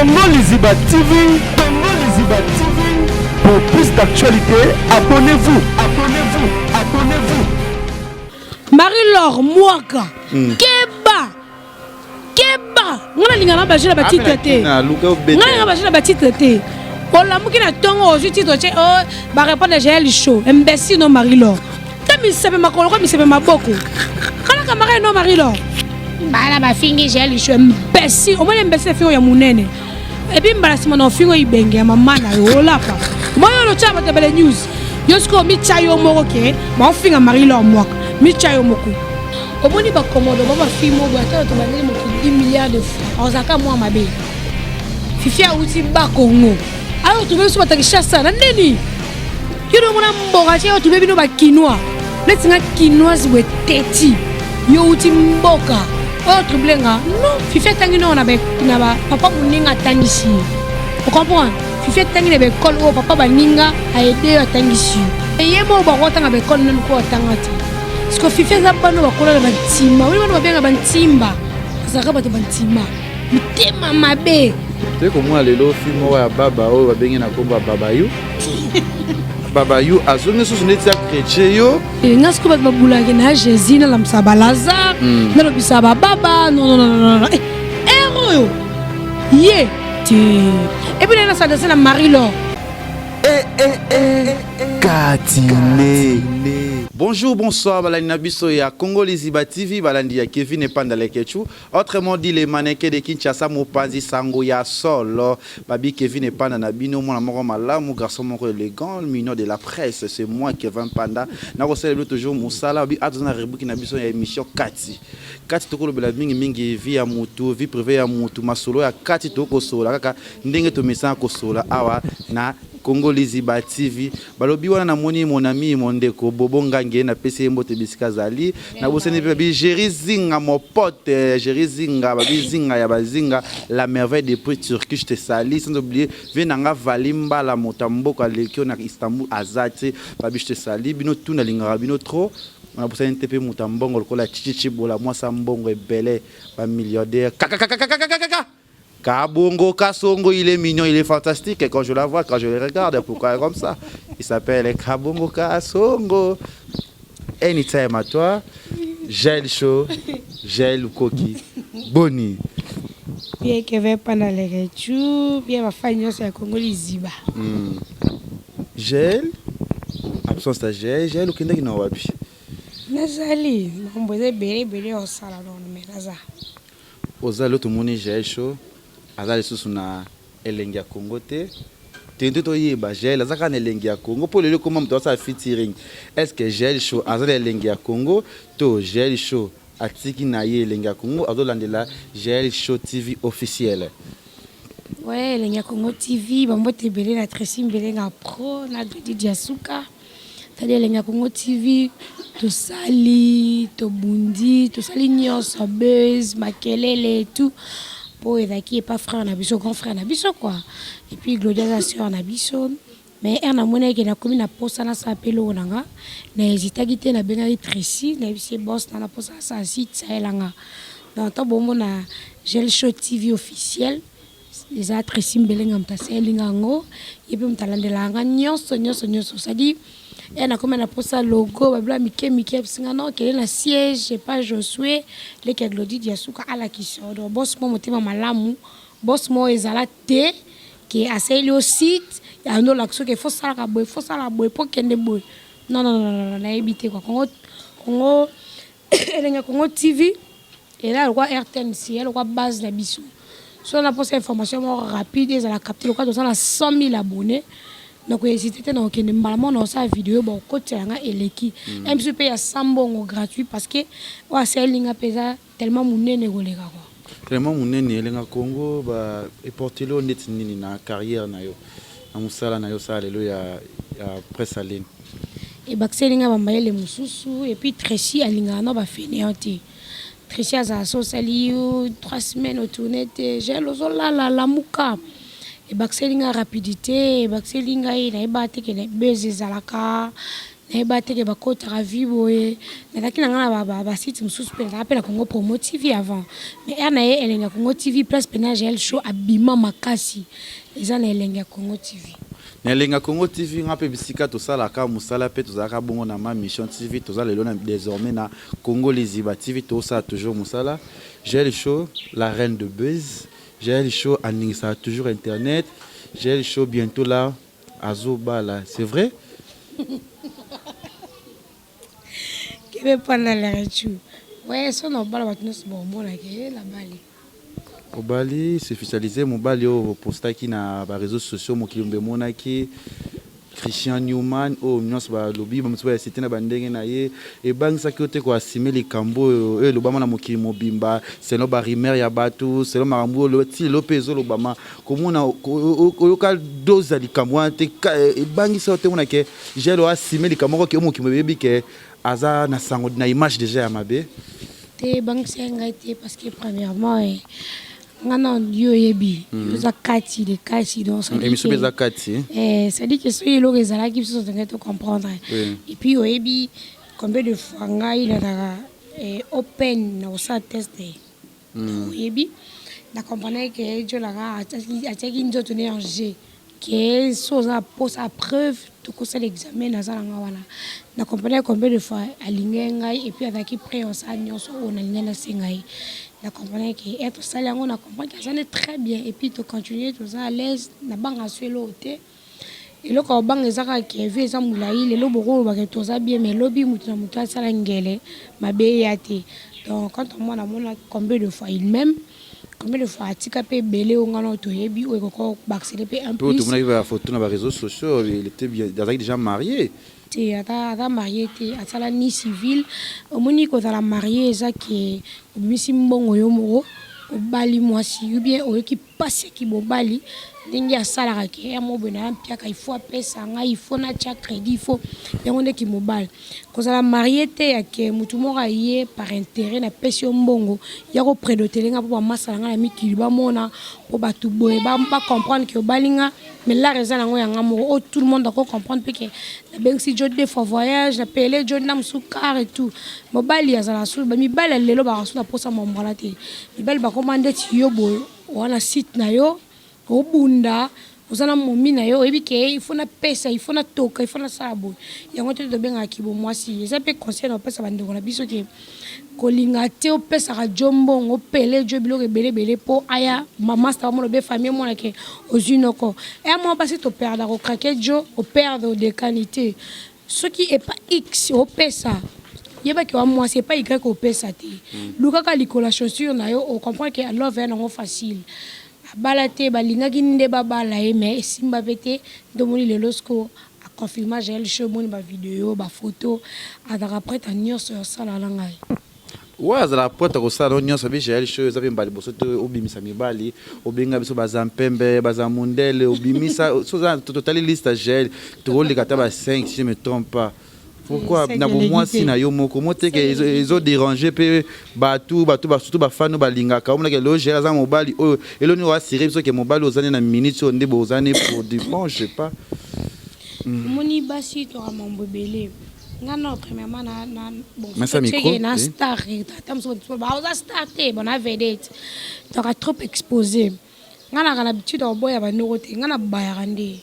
Congo Liziba TV, Congo Liziba TV. Pour plus d'actualités, abonnez-vous, abonnez-vous, abonnez-vous. Marie-Laure Mwaka, keba keba, nga nalinga na baje na batitre te, nga nalinga baje na batitre te. Olamuki na ntongo, ozwi titre tie o barépondre Jael Show, imbécile. No Marie-Laure te, misepe makolo ko misepe maboko kala camarade. No Marie-Laure, bana bafingi Jael Show, imbécile. Omoni imbécile, fingo ya monene et puis mbala nsima na ofingo ibenge ya mama na yo. Olapa omoni oyo otya bato ebele news. Yo sikoyo mitya yo moko ke baofinga Marie-Laure Mwaka, mitya yo moko. Omoni bakomodo ba bafilme oyo boye, ata bato bandeli mokili 10 milliard de fois, azalaka mwa mabe. Fifi awuti Bakongo, ayo tube biso bato ya Kinshasa na ndeni yo nomona mboka tie, oyo tube bino bakinois neti nga kinoise boye teti. Yo wuti mboka oyo trouble nga. Non, Fifi atangi nao na bapapa moninga atangisi ye, ocomprendre? Fifi atangi na baekole oyo papa baninga aede yo, atangisi yo. Ye moko bakotanga baekole nanu ko atanga te, parce que Fifi aza bano bakola na bantima oyo bano babenga bantimba, azalaka bato bantima, mitema mabe. Toye komona lelo film moko ya baba oyo babengi na nkombo ya Babayu. Babayu azongi lisusu neti ya chrétien yo. Nga sikoyo bato babulaki na Jésus, nalambisaka balazare, nalobisaka bababa. Non, ere oyo ye te. Et puis nana s'adresse na Marie Laure. Katine. Bonjour, bonsoir, balandi na biso ya Congo Liziba TV, balandi ya Kevin Epanda Lekechu, autrement dit les mannequins de Kinshasa, mopanzi sango ya solo. Babi Kevin Epanda na bino, mwana moko malamu, garçon moko élégant, mignon de la presse, c'est moi Kevin Panda. Na kosala bino toujours mosala, babi atoza na rubrique na biso ya émission Kati. Kati tokolobela mingi mingi vie ya mutu, vie privée ya mutu, masolo ya kati tokosola kaka ndenge tomesana kosola awa na Congo Liziba TV. Balobi wana namoni mon ami, mon ndeko Bobo Ngange, napesi ye mbote bisika azali. Nabosani mpe babi Géri Zinga, mon pote Géri Zinga, babi Zinga ya bazinga, la merveille depuis Turquie, je te salue. Sans oublier vie nanga Vali Mbala, moto ya mboka aleki oyo na Istanbul aza te, babi je te salue. Bino tu nalingaka bino trop. Nabosani te mpe moto ya mbongo lokola Chichichi Bola, mwasi ya mbongo ebele, bamilliardaire kakakakakakaka. Kabongo Kasongo, il est mignon, il est fantastique. Et quand je la vois, quand je le regarde, pourquoi comme ça? Il s'appelle Kabongo Kasongo. Anytime à toi. Jael Show, Jael Lukoki. Boni. Bien Kevin Panda Lekechu, bien bafani nyonso ya Kongo Liziba. Jael, absence ya Jael, Jael okendaki na wapi? Nazali makambo eza ebele ebele osala nono, me naza. Oza lelo tomoni Jael Show aza lisusu na Elengi ya Congo te. Tente toyeba Jael aza kaka na Elengi ya Congo mpo lelo ekoma moto asala featuring. Est ce que Jael Show aza na Elengi ya Congo to Jael Show atiki na ye Elengi ya Congo, azolandela Jael Show TV officiel? Ouais, Elengi ya Congo TV, bambote ebele na Tracy Mbelenga Pro na Glodi Diasuka. Tali Elengi ya Congo TV, tosali, tobundi, tosali nyonso, buzz, makelele et tout, mpo ezalaki epa frère na biso, grand frère na biso quoi. Et puis Glodi aza sœur na biso. Mais ere namoni eke nakomi na posa nasala mpe eloko na nga, na hésitaki te, nabengaki Tracy, nayebisi ye: "Boss, na posa nasala site, salelanga." Donc to bomona Jael Show TV officiel eza Tracy Mbelenga moto asayelinga yango, ye mpe moto alandelaka nga nyonso nyonso nyonso. C'est-à-dire e nakomi na posa logo, babilo ya mike mike, bisinga no okende na siège epa Josue leki ya Glodi Diasuka, alakisa. Donc boss mo motema malamu, boss moko ezala te ke asaleli yo site yango, olakisa oke fo salaka boye, fo sala boye mpo kende boye. Non, non, non, non, nayebi te quoi. Congo, Congo Elengi ya Congo TV eza lokwa RTNC, eza lokwa base na biso. So na mposa information moko rapide ezala capte, lokwa toza na 100 000 abonnés, nakohésite te na kokende mbala moko na kosala video, bakotela nga eleki ya biso mpe ya sambongo gratuit, parce que oyo asayelinga mpe eza tellement monene koleka quoi. Tellement monene. Elenga Congo ba eporteli oyo neti nini na carrière na yo, na mosala na yo osala lelo ya presse en ligne? Ebakiseli nga bamayele mosusu. Et puis Tracy alingaka na bafainéant te. Tracy azala so osali yo 3 semaines otourne te, gel ozolala, lamuka. Ebakiseli nga rapidité, ebakiseli ngai nayeba te ke buzz ezalaka. Nayeba te ke bakotaka vie boye. Nazalaki na nga na ba site mosusu mpe nazalaka mpe na Congo Promo TV avant. Mais heure na ye Elengi ya Congo TV place pena Jael Show abima makasi eza na Elengi ya Congo TV. Na Elengi ya Congo TV nga mpe bisika tosalaka mosala mpe tozalaka bongo na Ma Mission TV toza lelo na desormais na Congo Liziba TV tozosala toujours mosala. Jael Show la reine de buzz, Jael Show aningisaka toujours internet, Jael Show bientot là Azo bala c'est vrai? Kebe panda lerechou. Ouais, so na obala bato nyonso bakomona ke na bali. Obali se officialiser mobali oyo opostaki na ba reseaux sociaux mokili mobimba emonaki Christian Newman oyo nyonso balobi ba mosusu ba cite na ba ndenge na ye ebangisaki yo te ko assumer likambo oyo oyo elobama na mokili mobimba selon ba rumeurs ya bato selon makambo oyo ti lelo mpe ezolobama Komona oyoka dose ya likambo wana te ebangisa yo te omona ke Jael oyo asime likambo moko ke mokili oyebi ke aza na sango na image dejà ya mabe. Te ebangisa ye ngai te parce que premièrement eh, nga na yo oyebi hmm. oza kati de kati donc ça dit que eza kati eh ça dit que soki eloko ezalaki biso tozalaki to comprendre et puis oyebi combien de fois ngai nazalaka eh, open na kosala test Oyebi na comprenaki ke djo na nga atiaki nzoto ne en jeu ke soki oza na posa ya preuve tokosala examen naza na nga wana na comprenaki combien de fois alingaki ngai et puis azalaki près ya kosala nionso oyo nalingaki nasenga ye na comprenaki ke heure tosali yango na comprendre ke aza ne très bien et puis to continuer toza à l'aise nabangaka su eloko te. Eloko ya kobanga eza kaka ke vie eza mulayi lelo bokoloba ke toza bien mais lobi mutu na mutu asala ngele mabe eya te donc quant à moi namona combien de fois il m'aime combien de fois atika pe ebele oyo nga nao toyebi oyo ekoki kobakisela pe un plus. Tomonaki ba photo na ba reseaux sociaux il etait bien azalaki dejà marie. Te aza aza marie te asala ni civil omoni kozala marie eza ke obimisi mbongo yo moko obali mwasi ou bien oyoki Pasi ya kibobali ndenge asalaka ke heure moko boye naya mpiaka il faut apesa ngai il faut natia credit il faut yango nde kimobali kozala marie te ya ke mutu moko aye par interet na pesi yo mbongo ya ko predotele nga po ba masta na nga na mikili bamona po batu boye ba comprendre ke obali nga mais lar eza nango ya nga moko oyo tout le monde ako comprendre pe ke nabengisi djo deux fois voyage na payele djo na mosusu car et tout mobali azala su mibali ya lelo bakaka su na posa mambrala te Mibali bakoma ndeti yo boye oza na site na yo obunda oza na momi na yo oyebi ke il faut na pesa il faut na toka il faut na sala boye yango te tobengaka kibo mwasi eza pe conseil na kopesa ba ndeko na biso ke kolinga te opesaka djo mbongo opele djo biloko ebele ebele po aya ma masta bamona obe famille emona ke ozui noko un mois basi to perdre ko craquer djo o perdre odekani te Soki epa X opesa yeba ke wa mwasi epa Y opesa te luka kaka likolo ya chaussure na yo o comprendre ke love eya nango facile abala te balingaki nde babala ye mais esimba pe te nde omoni lelo sikoyo a confirma jael show omoni ba video ba photo azalaka prete ya nioso ya kosala na ngai. Ouais azalaka prete ya kosala na yo nioso abi jael show eza pe mbala liboso te obimisa mibali obenga biso ba zampembe ba zamundele obimisa soki oza totali liste ya jael tokoleka ata ba 5 si je me trompe pas pourquoi na bomwasi na yo moko mo te ke ezo déranger pe batu batu ba surtout ba fan oyo balingaka omonaka lelo jael aza mobali oyo eloni oyo assurer biso ke mobali oza ne na minute oyo nde boza ne pour du bon je sais pas. Omoni basi toka mambo ebele Nga nao premièrement na na bon soki otie ke na star ata mosusu bato ba oza star te bon na vedette toka trop expose nga naka na habitude ya koboya ba noko te nga na bayaka nde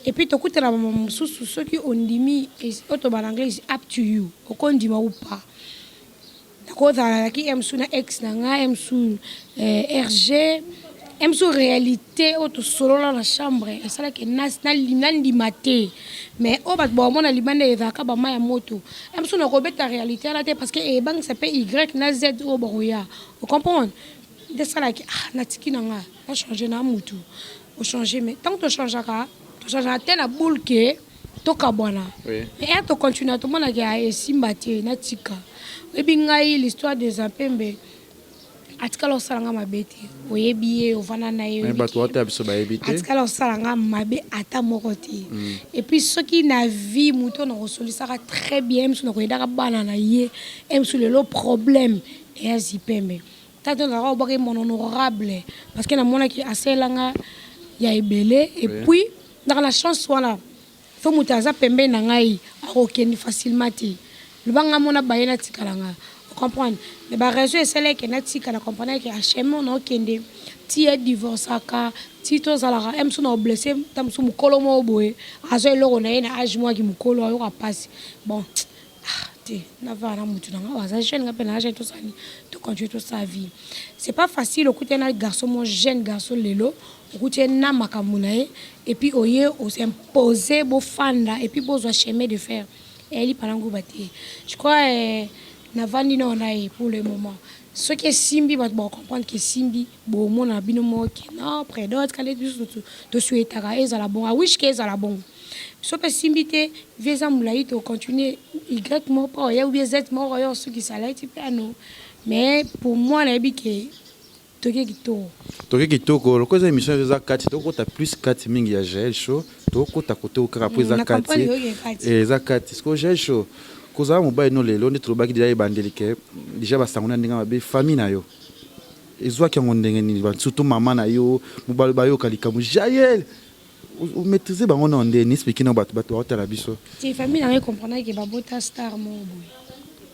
et puis tokutana ba mama mosusu soki ondimi oyo toloba na anglais is up to you okondima ou pas Nakozala nazalaki heure mosusu na ex na nga heure mosusu RG heure mosusu realite oyo tosolola na chambre esala ke nandima te mais oyo bato bakomona libanda ezalaka ba mayi ya moto heure mosusu nakobeta realite wana te parce que ebangisa pe Y na Z oyo bakoya o comprendre nde esala ke ah natiki na nga na changer na mutu o changer mais tango to changeaka to changeaka te na boule ke Tokabwana mais heure to continua tomona ke esimba te natika oyebi ngai l'histoire de Zampembe atikala kosala ngai mabe te oyebi ye ovanda na ye atikala kosala ngai mabe ata moko te et puis soki na vie moto oyo nakosolisaka très bien mosusu nakoyedaka bana na ye mosusu lelo problème eya Zipembe tata nazalaka kobwaka ye mon honorable parce que namonaki asalela ngai ya ebele et puis Naka na chance wana. Faut moto aza pembeni na ngai akokende facilement te. Loba nga mona baye natikala nga. Comprendre? Mais ba raison esala ke natikala, comprendre ke chemin na okende ti ye divorçaka ti tozalaka ye mosusu na oblesse ta mosusu mokolo moko boye azwa eloko na ye na age moko ya kimokolo ayoka mpasi. Bon, ah te, navanda na mutu na nga oyo aza jeune, nga mpe na jeune, tosala nini, tocontinue tosala vie. C'est pas facile okuti na garçon moko, jeune garçon lelo okuti ye na makambo na ye et puis oye osimpose bofanda et puis bozwa chemin de fer eyali pana nguba te. Je crois navandi nao na ye pour le moment. Soki esimbi, bato bakocomprendre ke esimbi, bomona bino moko ke non predot kande biso tosouhaitaka ezala bongo, awish ke ezala bongo. So mpe esimbi te, vie eza molai, tocontinue y moko mpo oya ou bien z moko oyo osukisa alati mpe ano. Mais pour moi nayebi ke toke kitoko. Toke kitoko lokola eza émission eza kati, tokota plus kati mingi ya Jael Show, tokota kote kaka po eza kati, eza kati. Sikoyo Jael Show, kozala mobali no lelo nde tolobaki deja ebandeli ke deja basango na ndenge mabe, famille na yo ezwaki yango ndenge nini? Surtout mama na yo, mobali bayoka likambo Jael omaîtrise bango na ndenge explique na bato, bato baotala biso. Ti famille na ngai comprendre ke babota star moko boye.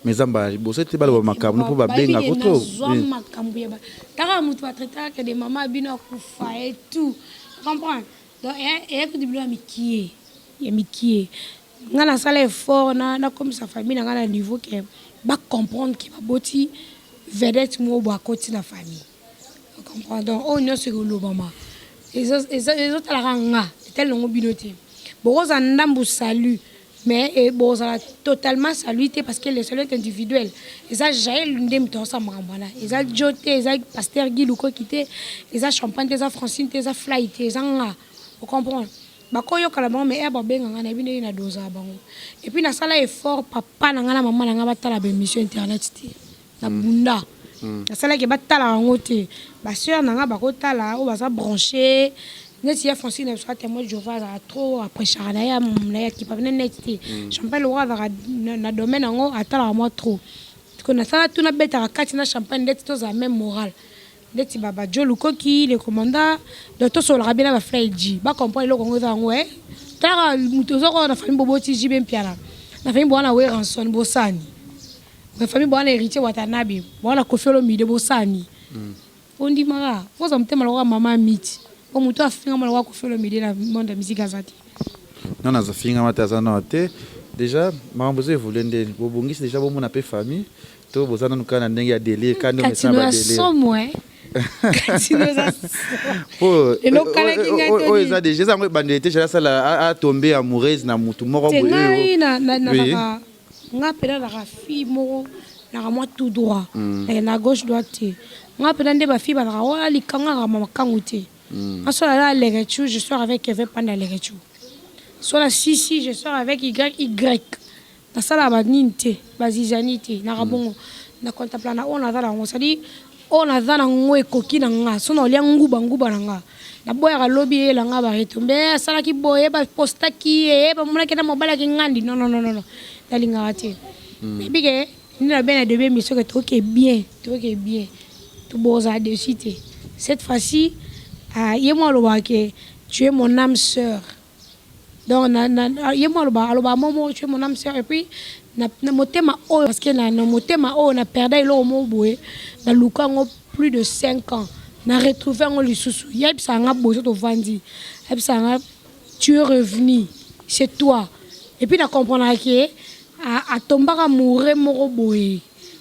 Mais eza mbala liboso ete baloba makambo mpo babengako to nazwa makambo ya taka moto batraitaka de mama bino akufa et tout, comprendre? Donc eyaki bilo ya mikie ya mikie. Nga nasala effort na nakomisa famille na ngai na niveau ke bacomprendre ke baboti vedette moko boye akoti na famille, comprendre? Donc oyo nyonso ekolobama ezotalaka nga, etali nango bino te. Bokozala ndambu salut, mais bozala totalement salut te, parce que le salut est individuel. Eza Jael nde moto azosala makambo wana, eza Jo te, eza pasteur Guy Lukoki te, eza Champagne te, eza Francine te, eza Fly te, eza nga, ocomprendre? Bakoyokala bango, mais ere babenga nga, nayebi ndenge na dozaka bango. Et puis nasala effort, papa na nga na mama na nga batala baémission internet te. Na bunda nasalaki batala yango te. Basœur na nga bakotala oyo baza branché neti ya Francine na biso, atémoin Jova, azalaka trop aprêchaka na ye, na ye akipa pene net te. Champagne lokwa azalaka na domaine yango, atalaka mwa trop. Ko nasala tu nabetaka kati na Champagne ndeti tozala même moral, ndeti bajo Lukoki le commandant. Donc tosololaka bien na bafly g, bacomprendre eloko yango eza yango. Talaka moto oza na famille, boboti JB Mpiana na famille, bowana Werrason bosani na famille, bowana Héritier Watanabe, bowana Koffi Olomide bosani. Ondimaka oza motema lokola mama miti po moto afingama lokola Koffi Olomide na monde ya musique aza te. Non, naza fingama te, aza nao te. Déjà makambo ezo évolue ndeni bobongisi déjà, bomona mpe famille to boza nanu kaka na ndenge ya délire kaka nde omesana ba délire? Somo katino eza oyo eza déjà, eza yango ebandeli te. Jael asala atombe amoureuse na mutu moko. Boye ngai nazalaka, nga mpena nazalaka fille moko naka mwa tout droit na gauche droite te. Nga mpena nde bafille bazalaka oyo alikangaka makangu te. Nga so naza Lerechu, je sors avec Kevin Panda Lerechu. So na sisi, je sors avec y y nasalaka banini te, bazizani te, naka bongo na contempla na oyo naza nango, c'est-à-dire oyo naza nango ekoki na nga. So na olia nguba nguba na nga, naboyaka lobi eyela nga baretombe asalaki boye, bapostaki ye, bamonaki na mobali ngandi. Non, non, non, non, nalingaka te. Nayebi ke nde na be na début émission ke toke bien, toke bien, tobozala dessus te cette fois-ci. Ye mo alobaka ke tu es mon âme sœur. Donc na ye mo alobaka, alobaka momo tu es mon âme sœur. Et puis na motema oyo, parce que na motema oyo na perda eloko moko boye, naluka yango plus de 5 ans, na retrouve yango lisusu. Yebisaka nga boye, so tovandi, yebisaka nga tu es revenu, c'est toi. Et puis na comprendaka ke atombaka amoureux moko boye.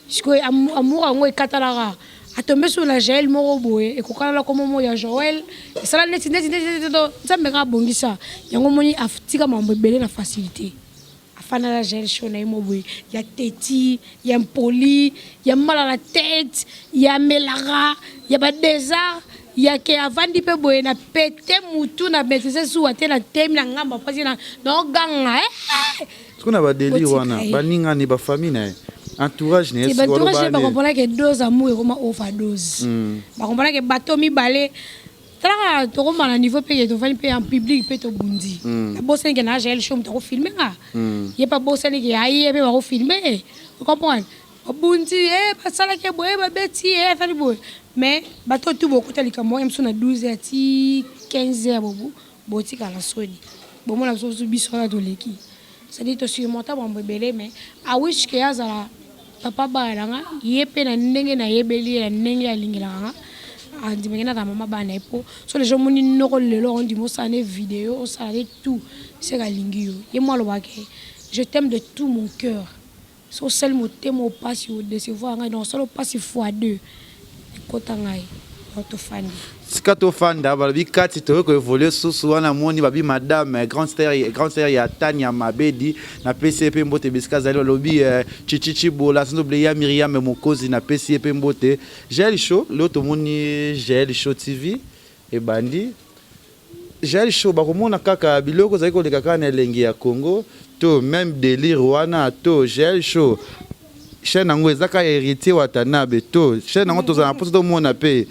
Sikoyo amour yango ekatalaka, atombe so na Jael moko boye, ekokanala komo moko ya Joel, esala neti neti neti. Nzambe nga abongisa yango, moni atika makambo ebele na facilité. Afanda na Jael Show na ye mo boye ya teti, ya impoli, ya mal à la tête, ya melaka ya badésart, ya ke avandi mpe boye na pete mutu na maîtrise zuwa te, na temi na ngambo apasi na naoganga. Siko na badélire wana, baningani, bafamille na ye, entourage na ye? Entourage bakomprendre ke dose amour ekoma overdose. Bakomprendre ke bato mibale talaka tokoma na niveau mpe ke tovandi mpe en public mpe tobundi. Nabosani ke na Jael Show moto akofilme nga, ye mpe abosani ke aye mpe bakofilme, ocomprendre? Babundi e, basalaki boye, babeti ye, asali boye, mais bato tu bokota likambo wana mosusu na 12 heures ti 15 heures botikala soni. Bomona biso, biso wana toleki, c'est-à-dire tosurmonta mambo ebele. Mais I wish ke azala papa bana na nga. Ye mpe na ndenge nayebeli ye, na ndenge alingelaka nga, andimaki nazala mama bana na ye. Mpo so deja omoni noko lelo, ondima osala ne video, osala ne tout, seke alingi yo. Ye mo alobaka: "Je t'aime de tout mon cœur." So osali motema opasi, odécevoir ngai, donc osali opasi fois deux. Ekota ngai, donc tofandi. Sika tofanda, balobi kati toyei koévoluer susu wana. Moni babi madame grande sœur, grande sœur ya Tania Mabedi, napesi ye mpe mbote bisika azali. Balobi Chichichi Bola, sans oublier ya Miriam Mokozi, napesi ye mpe mbote. Jael Show, lelo tomoni Jael Show TV ebandi. Jael Show, bakomona kaka biloko ozali koleka kaka na Elengi ya Congo to même délire wana, to Jael Show chaîne yango eza kaka Héritier Watanabe, to chaîne yango tozala na mposa tomona mpe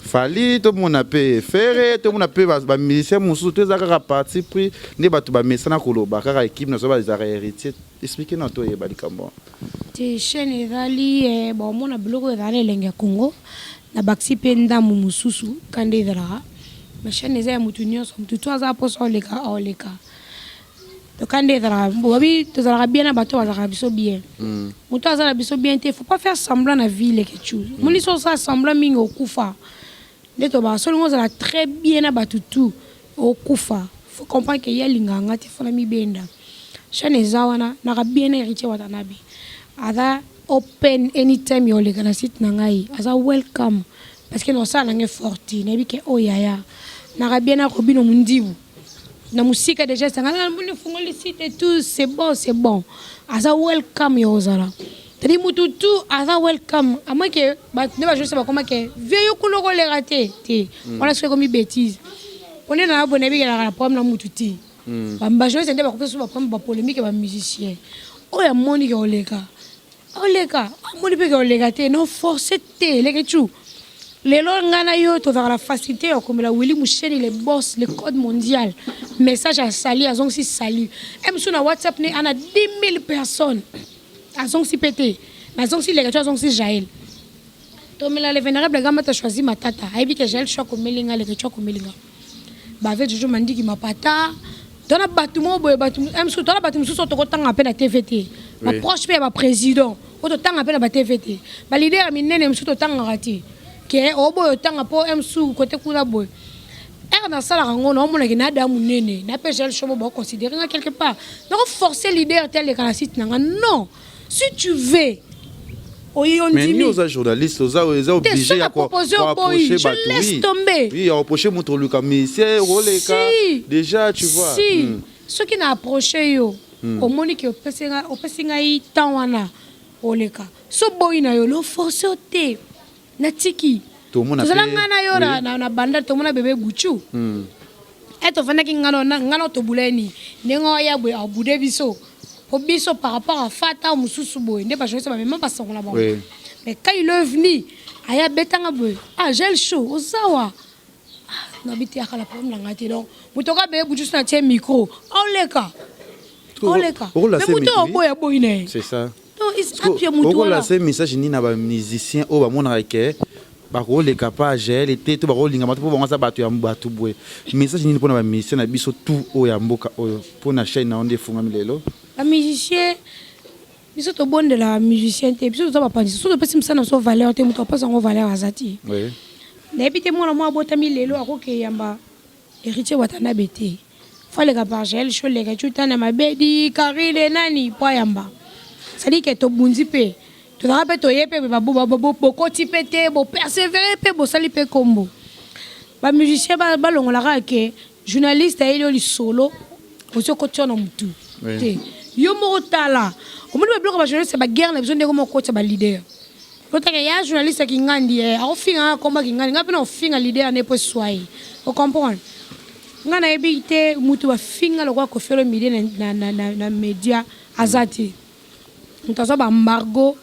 Fally, tomona mpe Ferre, tomona mpe bamusicien mosusu, to eza kaka parti pris nde bato bamesana koloba kaka équipe na so bazalaka Héritier? Explique na toyeba likambo. Te, chaîne ezali baomona biloko ezala na Elenge ya Congo, na bakisi mpe ndambo mosusu ka nde ezalaka. Mais chaîne eza ya motu nyonso, motu to aza mposa oleka, aoleka. Toka nde ezalaka, babi tozalaka bien na bato bazalaka biso bien. Moto aza na biso bien te, faut pas faire semblant na vie. Leke tu moni so osala semblant mingi, okufa. Nde tobaka solingo ozala très bien na bato tu, okufa. Faut comprendre ke ye alingaka nga te, fona mibenda. Chaîne eza wana, naka bien na Héritier Watanabe, aza open anytime ya oleka na site na ngai, aza welcome, parce que nasala nange forti, nayebi ke oyo yaya naka bien na Robino Mundibu na mosika déjà, esanga namoni fungoli site et tout, c'est bon, c'est bon, aza welcome ya ozala. C'est-à-dire mutu tu aza welcome, à moins que bato nde bajournaliste bakoma ke vie yo kuna okoleka te te. Wana soki ekomi bêtise, onde na boye, nayebi kelaka na problème na mutu te. Bajournaliste nde bakopesa so baproblème, bapolémique ya bamusicien. Oyo amoni ke oleka, oleka, amoni mpe ke oleka te, no force te. Eleke tu lelo ngai na yo tozalaka na facilité ya komela Willi Musheni, le boss, le code mondial, message asali, azongisi salut e mosusu na WhatsApp ne ana 10 000 personnes, azongisi mpe te, mais azongisi leka tu, azongisi Jael. Tomela le vénérable Gamata Choisi Matata, ayebi ke Jael cho akomeli nga, leke cho akomeli nga, bave jojo mandiki mapata. Tona bato moko boye, bato mosusu, tona bato mosusu oyo tokotanga mpe na TV te, baproche mpe ya baprésident oyo totanga mpe na batv te, baleader ya minene mosusu totangaka te, ke oboye otanga mpo mosusu kote kuna boye. Ere nasalaka yango, naomonaki nada monene na mpe Jael Show mo baconsidérer nga quelque part, nakoforcer leader te aleka na site na nga. Non, si tu veux oyi. Mais ni oza journaliste, oza eza obligé ya proposer, oboyi, je laisse tomber. Oui, ya approcher moto, oluka musicien oleka déjà, tu vois. Si soki na approche yo, omoni ke opesi ngai temps wana, oleka. So boyi na yo, loforce yo te, natiki. Tozala ngai na yo na banda, tomona bebe Guchu e tofandaki ngano ngano, tobuleni ndenge oya boye, abude biso po biso par rapport à fata mosusu boye nde bajournaliste bamema basango na bango. Mais quand il est venu, aya betanga boye: "Ah, Jael Show, ozawa?" Nabi te, akala problème na ngai te. Donc moto oka bebe Butu, so na tie micro, aoleka, aoleka, mais moto oboya, aboyi na ye. C'est ça. Donc apia motu wana. Okolase message nini na bamusicien oyo bamonaka ke bakoleka pa Jael te, to bakolinga bato mpo bango aza bato ya bato boye? Message nini mpona bamusicien na biso tout oyo ya mboka oyo, mpona chaîne na yo nde efungami lelo? Bamusicien, biso tobondelaka musicien te, biso toza bapanzi. So topesi mosala na biso valeur te, moto apesa yango valeur aza te. Nayebi te, mwana mwa abotami lelo akoki eyamba Héritier Watanabe te, faleka par Jael Show, leka cutana Mabedi Karine nani po ayamba. C'est-à-dire ke tobunzi mpe, tozalaka mpe, toye mpe, bokoti mpe te, bopersévérer mpe, bosali mpe kombo. Bamusicien balongolaka ke journaliste ayeli yo lisolo, osi okoti yo na motu te. Yo moko tala, omoni babiloko, bajournaliste baguerre na biso ndenge moko okotisa baleader. Otaka ya journaliste akingandi, akofinga nga, komba kingandi, nga mpe na kofinga leader ne mpo eswa ye. Ocomprendre nga? Nayebi te, mutu bafinga lokola Koffi Olomide na média aza te. Moto azwa baembargo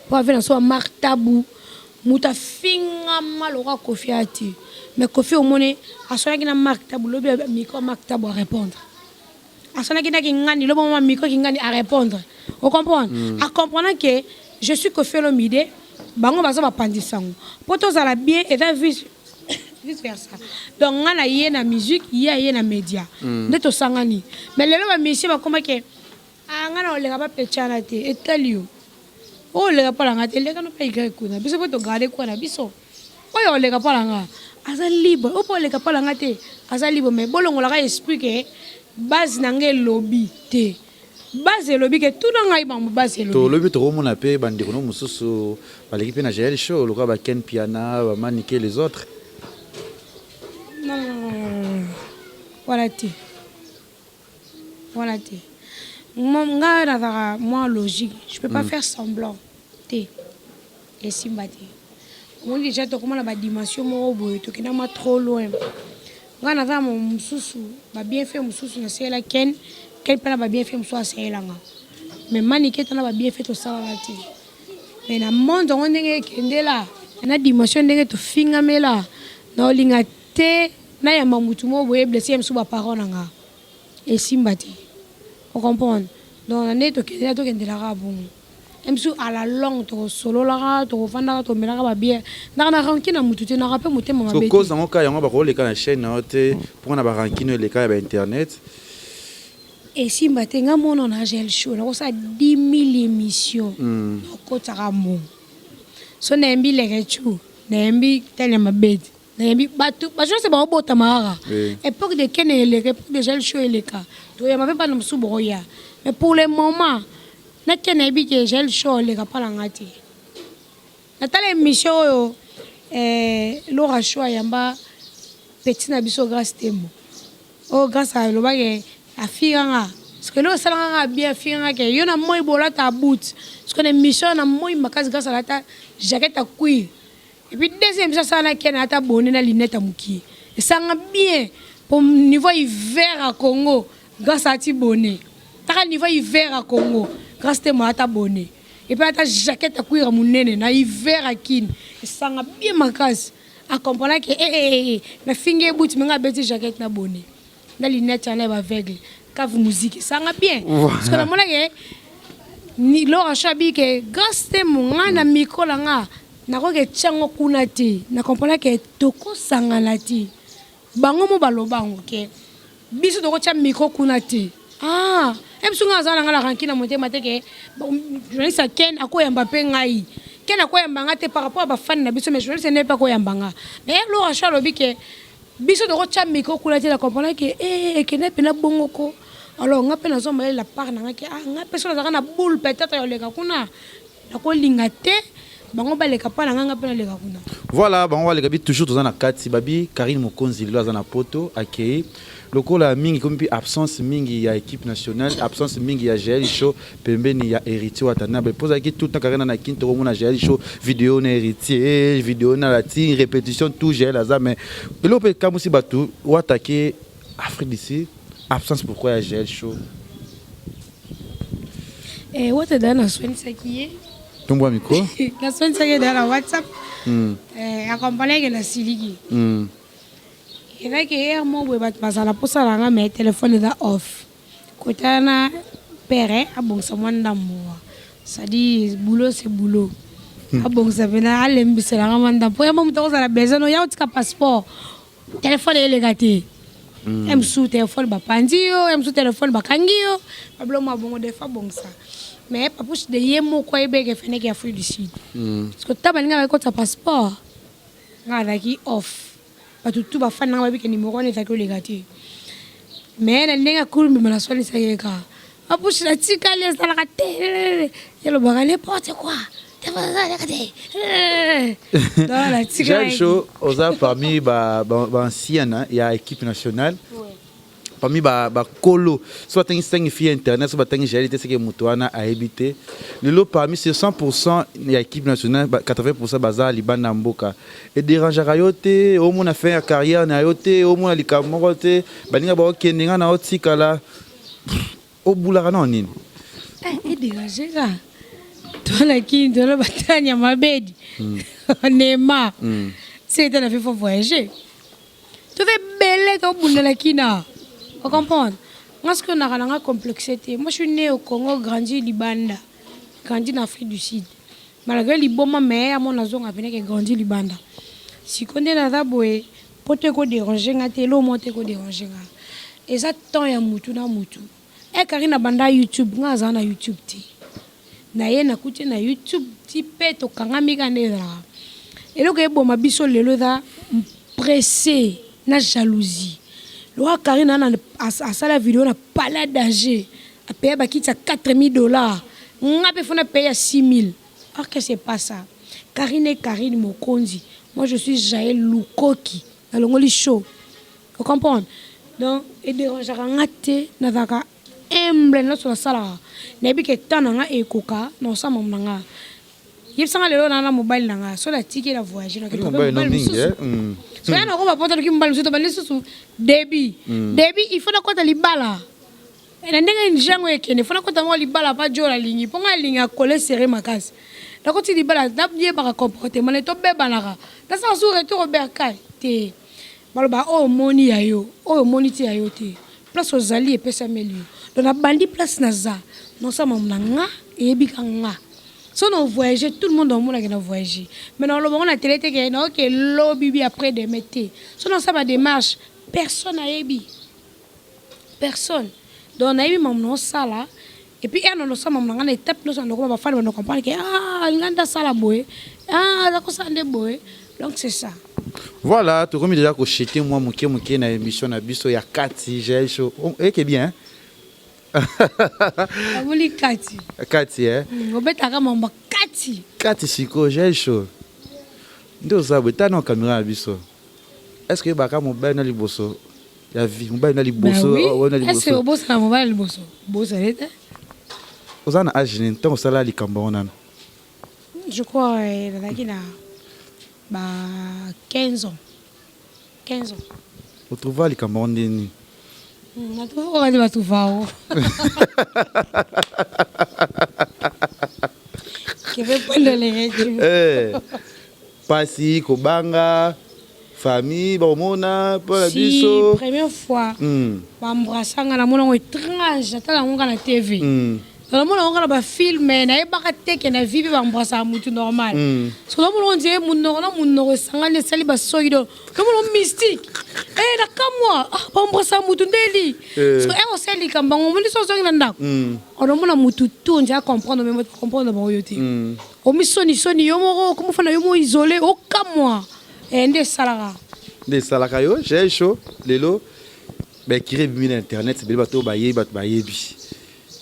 mpo ave na so bamark tabu, moto afingama lokola Koffi aya te. Mais Koffi, omoni aswanaki na Mark Tabu, lobi micro Mark Tabu arépondre. Aswanaki na kingandi, lobi mama micro kingandi arépondre. Ocomprendre? Acomprendre ke je suis Koffi Olomide, bango baza bapandisango mpo tozala bien. Eza Vice versa. Donc nga na ye na musique, ye aye na média. Nde tosangani. Mais lelo ba musiciens bakoma ke ah nga na oleka ba pechana te, etali yo. Oyo oleka mpo na nga te, eleka no mpe Y kuna. Biso mpe togarde kwa na biso. Oyo oleka mpo na nga aza libre, oyo mpe oleka mpo na nga te aza libre, mais bolongolaka esprit ke base na nga elobi te. Base elobi ke tuna ngai bango base elobi. Tolobi tokomona mpe bandeko no mosusu baleki mpe na Jael Show lokola ba Ken Piana, ba Manike, les autres. Non, non, non, non, non. Wana te, wana te. Nga nazalaka mwa logique, je peux pas faire semblant te, esimba te. Omoni déjà tokoma na badimension moko boye, tokenda mwa trop loin. Nga naza na mosusu babienfait mosusu nasalela Ken, Ken mpe na babienfait mosusu asalelanga, mais Manike tana babienfait tosalaka te. Mais na monde yango ndenge ekendela na dimension ndenge tofingamela, na olinga te nayamba mutu moko boye blesse ye mosusu baparent na nga, esimba te, ocomprendre? Donc na ndenge tokendela, tokendelaka bongo. Ye mosusu à la longue tokosololaka, tokovandaka, tomelaka babière, ndaka na rancune na mutu te, naka mpe motema mabe te. Cause yango kaka yango bakoleka na chaîne na yo te mpona barancune oyo eleka ya bainternet. Esimba te. Nga mona na Gel Show nakosala 10 000 émission, nakotaka mbongo so nayembi Lekechu, nayembi tani ya mabedi, nayembi bato bajournaliste baobotama kaka. Époque de Ken eleka, époque de Gel Show eleka, toyamba mpe bana mosusu bokoya. Mais pour le moment na Ken nayebi ke Gel Show oleka mpa na nga te. Natala émission oyo Laura Show ayamba petit na biso Grâce Temo, oyo Grâce alobaki afinganga, parce que eloko esalanga nga bien, afinganga ke yo na moi bolata boot, parce que na émission na moi makasi Grâce alata jaquette ya cuir. Et puis deuxième émission asala na Ken, alata bonnet na lunette ya mokie, esanga bien po niveau hiver ya Congo Grâce alati bonnet. Taka niveau hiver ya Congo, Grâce Temo alata bonnet et puis alata jaquette ya cuir ya monene na hiver ya Kini, esanga bien makasi. Acomprendre ke eh, eh, eh, nafingi ye buti me nga abeti jaquette na bonnet na lunette wana ya baaveugle cave musique, esanga bien, parce que namonaki ni Laura Show abi ke Grâce Temo nga na micro na nga nakoki etia yango kuna te. Na comprendre ke tokosangana te, bango mo baloba yango ke biso tokotia micro kuna te. Ah, e biso nga aza na nga na rancune na motema te ke journaliste ya Ken akoyamba mpe ngai, Ken akoyamba nga te par rapport ya bafani na biso, mais journaliste nde mpe akoyamba nga. Mais Laura Show alobi ke biso tokotia micro kuna te, na comprendre ke ekende mpena bongo ko. Alors nga mpe nazwa mayele la part na nga ke ah, nga mpe so nazalaka na boule peut-être ya oleka kuna, nakolinga te bango baleka mpa na nga, nga mpe naleka kuna. Voilà, bango baleka bi toujours toza na kati babi Karine Mokonzi lelo aza na poto, akei lokola mingi komi mpe absence mingi ya équipe nationale, absence mingi ya Jael Show pembeni ya Héritier Watanabe, mpo ozalaki tout na Karine na Kini, tokomona Jael Show vidéo na Héritier, vidéo na lati répétition, tout Jael aza. Mais eloko mpe ekamwisi bato, watake Afrique d'ici, absence pourquoi ya Jael Show? Wata dala naswanisaki ye. Tombwa micro. Naswanisaki ye dala na WhatsApp. Accompagne ke nasiliki. Ezaki heure moko boye bato bazala mposa na nga, mais telefone eza off. Kotala na pere abongisa mwa ndambo wa, c'est-à-dire boulot c'est boulot, abongisa mpena alembiselanga mwa ndambo po yamba moto akozala besoin no ya otika passeport, telefone eleka te. Ya mosusu telefone bapanzi yo, ya mosusu telefone bakangi yo, babilo mwa bongo defa abongisa. Mais Papouche de ye moko ayebeke efendeki Afrique du Sud, parce que ta balinga bakotisa passeport, nga azalaki off. Bato tu bafani nanga bayebi ke numéro wana ezalaki oleka te, mais na ndenge akulu mbima naswanisaki ye kaka: "Papouche, natikali ezalaka te." Elobaka n'importe quoi, ezalaka te. Donc natikali. Jael Show oza parmi baancienne ya équipe nationale, parmi bakolo. So batangi sangi fi ya internet, so batangi Jael te, seke moto wana ayebi te. Lelo parmi sur 100 ya équipe nationale, 80 baza libanda ya mboka. Edérangeaka yo te? Omona fin ya carrière na yo te? Omona likambo moko te, baninga baokende, nga na otikala, obulaka nao nini? Edérange ka tolaki tolo batanya mabedi nema se ete na fait faut voyager, toza ebele tobundelaki na ocomprendre. Nga soki onaka na nga complexe te. Moi, je suis né au Congo, grandi libanda, grandi na Afrique du Sud malgré liboma, mais ya mo nazonga peneke grandi libanda. Siko nde naza boye. Poto eko deranger nga te, eloko moko te eko deranger nga. Eza temps ya mutu na mutu. Eh Carine abanda YouTube, nga nazala na YouTube te. Naye nakuti ye na YouTube ti pe tokangami kaka nde ezalaka. Eloko eboma biso lelo eza presse na jalousie. Lokola Carine aza na asala video na palais danger, a payer ba kiti ya 4000 dollars, nga pe faut na payer ya 6000. Or que c'est pas ça. Carine est Carine Mokonzi, moi je suis Jael Lukoki, nalongoli show. O comprendre? Donc e derangeaka nga te, nazalaka humble na nionso nasalaka. Nayebi ke temps na nga ekoka, nakosala makambo na nga. Yebisa nga lelo na na mobali na nga, soki natiki ye na voyage, nake trouver mobali mosusu. Soki na nakoma poto naluki mobali mosusu, tobandi lisusu debut. Debut il faut nakota libala. Na ndenge njango ekende faut nakota moko libala pa djo nalingi po nga nalinga colle serre makasi nakoti libala nayebaka comportement naye tobebanaka nasala su retour au bercail te baloba oyo omoni ya yo oyo omoni te ya yo te place ozali epesameli yo donc nabandi place naza nasala makambo na nga eyebi ka nga soki na voyage tout le monde aomona ke na voyage mais nakoloba ngo na tele te ke naoke lobi bi après demain te soki nasala ba demarche personne ayebi. Personne donc nayebi makambo nao sala et puis heure nao sala makambo na nga na etape nioso na koma ba fan bando comprendre que ah alinga nde asala boye ah aza kosala nde boye donc c'est ça. Voilà tokomi dejà ko chuter mua muke muke na emission na biso ya kati jael show eke bien hein. Namoni kati. Kati eh. Obetaka makambo ya kati. Kati sikoyo jael show nde oza boye tala nao camera na biso est ce que oyebaka mobali na liboso ya vie mobali na liboso bah oui. na liboso est-ce obosana mobali liboso bosana te oza na age nini ntango osala likambo yango nano je crois eh, nazalaki na ba 15 ans 15 ans otrouva likambo yango nde nini natrouva kaka te batrouva yango keve pondoleke eh, pasi kobanga Famille bakomona mpo na Si biso. première fois ba embrassa nga namona yango etrange natala yango nga na TV namona yango nga na ba film nayebaka te ke na vie pe ba embrassaka mutu normal soki namona on dirait munoko na munoko esangani esali ba soyi donc namona yango mystique eh na kamwa ah ba embrassaka mutu ndeni soki eh osali likambo yango omoni soki ozongi na ndako onomona mutu tout on dirait a comprendre mais moto comprendre bango yo te omisoni soni yo moko okomofanda yo moko isole okamwa Eh nde esalaka. Nde esalaka yo j'ai chaud lelo ba écurie ebimi na internet ebele bato oyo bayebi bato bayebi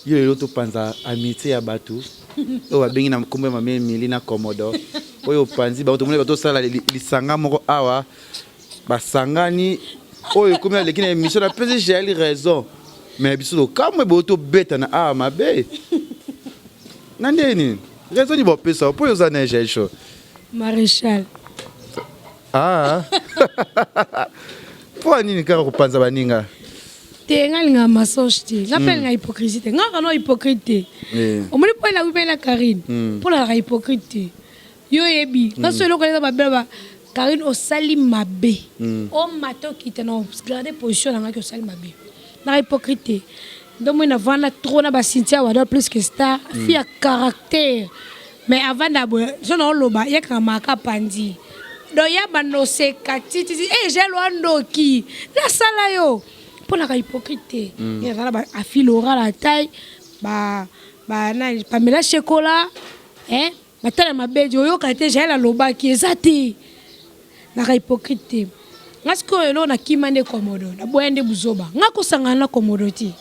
yo lelo topanza amitié ya bato oyo babengi na nkombo ya mama Emilie na Commodore oyo opanzi bango tomoni bato osala lisanga moko awa basangani oyo ekomi aleki na émission napesi Jael raison mais biso tokamwe boyo tobetana awa mabe na ndenge nini raison nini bopesa mpo oyo oza na Jael show Marechal. Ah. Mpo nini kaka kopanza baninga? Te nga linga mensonge te. Nga pe linga hypocrisie te. Nga kana hypocrite te. Eh. Omoni po na wibela Karine. Po na hypocrite te. Yo yebi. Nga so eloko eza babela ba Karine osali mabe. O mata okita na garder position na nga ki osali mabe. Na hypocrite te. Ndomoni na vanda trop na ba Cynthia Wadol plus que star. Fille ya caractère. Mais avanda boye so na oloba ye kanga maka panzi donc ya banda oseka ti ti eh j'ai loi ndoki nasala yo mpo naka hypocrite te mm. ye azala ba afil oral la taille ba ba nani Pamela Shekola eh batala mabe oyoka te Jael alobaki eza te naka hypocrite te nga sikoyo eloko nakima nde komodo naboya nde buzoba nga kosangana na komodo te.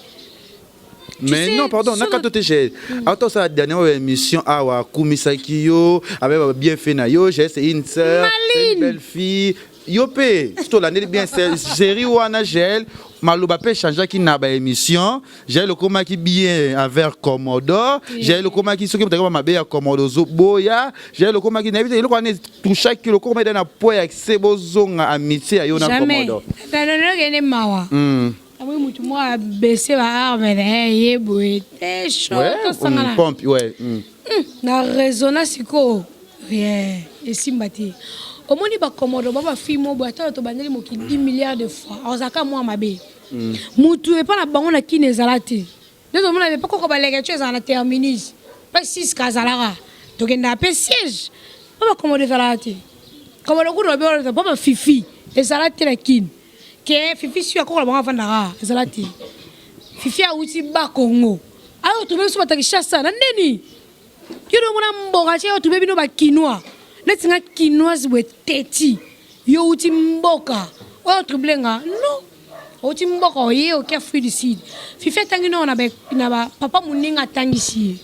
Mais non, pardon, na kato te j'ai. Attends ça dernière émission awa kumisaki yo, avec bien fait na yo, j'ai c'est une sœur, c'est une belle fille. Yo pe, to landeli bien c'est série wana gel, maloba pe changeaki na ba émission, Jael okomaki bien envers Commodore, Jael okomaki soki mutaka mabe ya Commodore zo boya, Jael okomaki na eloko wana touchaki lokoko mede na po ya se bozonga amitié ya yo na Commodore. Jamais. Na mawa. Namoni mutu moko abaisse ba arme na ye ye boye te chaud tosangana. Pompe ouais. Na raisonna sikoyo rien esimba te. Omoni ba komodo ba ba fille moko boye ata tobandeli mokili 10 milliards de fois azalaka mwa mabe. Mutu epa na bango na kin ezala te. Nde tomona epa koko ba leketshou ezala na terminus. Pe siska azalaka. Tokendaka pe siège. Po ba komodo ezalaka te. Komodo kutu babe po ba fifi. Ezala te na Kin. Ke Fifi Siwa akokola bango avandaka ezala te. Fifi awuti ba Congo. Ayo trouver biso bato ya Kinshasa na ndeni. Yo nde omona mboka ti ayo trouver bino ba kinois. Neti nga kinoise boye teti. Yo owuti mboka oyo trouble nga non. Owuti mboka oye oke Afrique du Sud. Fifi atangi nao na ba na ba papa muninga atangisi ye.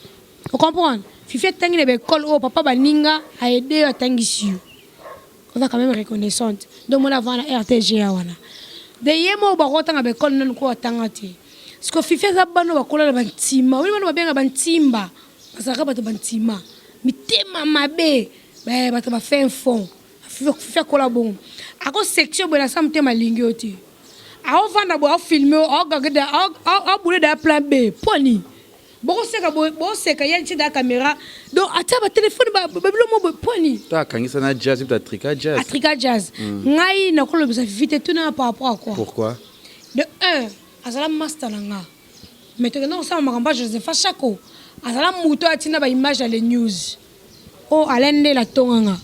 O comprendre? Fifi atangi na ba ecole oyo papa baninga a aider yo atangisi yo. Oza quand meme reconnaissante nde omoni avant na RTGA wana de ye moko bako tanga ba ecole nanu ko atanga te siko fifi aza bana oyo bakola na ba ntima oyebi bana babenga ba ntimba bazalaka bato ba ntima mitema mabe eh, bato ba fin fond fifi akola bongo ako section boye na sa motema alingi yo te aovanda boye aofilme yo aogageda aobule da plan B mpo nini Bokoseka boye boseka ye atie da camera donc atia ba telephone ba bilo mo boye poani. Ta akangisa na jazz ta trika jazz. Atrika jazz. Ngai nakolobisa fifi te tuna par rapport à quoi? Pourquoi? De un azala masta na nga mais tokenda kosala makambo ya Josepha Shako azala moto atinda ba image ya le news. Oh Alain Ndele atonga nga.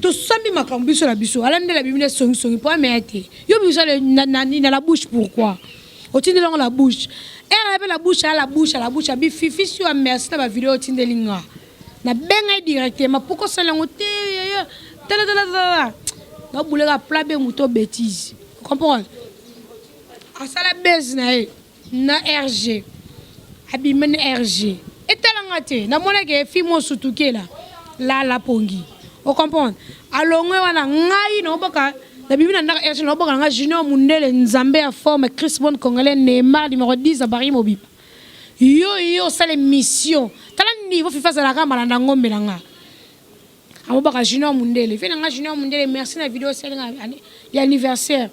Tosambi makambo biso na biso. Alain Ndele abimi na songi songi po ameya te. Yo bimisa le na na na la bouche pourquoi? Otindeli yango la bouche. Heure pe la bouche à la bouche à la bouche abi fifi siwa merci na ba video otindeli nga. Na benga ye directement pourquoi osali yango te yaya tala tala tala. Na bouleka plat be moto betise. Comprendre? Asala buzz na ye. Na RG abima na RG etala nga te na mona ke fille moko sutukela lala pongi o comprendre alongwe wana ngai na oboka na bimi na ndaka RG na oboka nga junior mundele nzambe ya forme Chris Bon congolais Neymar numéro 10 ya Paris mobimba yo yo osala mission tala niveau fifa azalaka malanda ngombe na nga Amobaka junior mundele vie na nga junior mundele merci na video osali nga ya anniversaire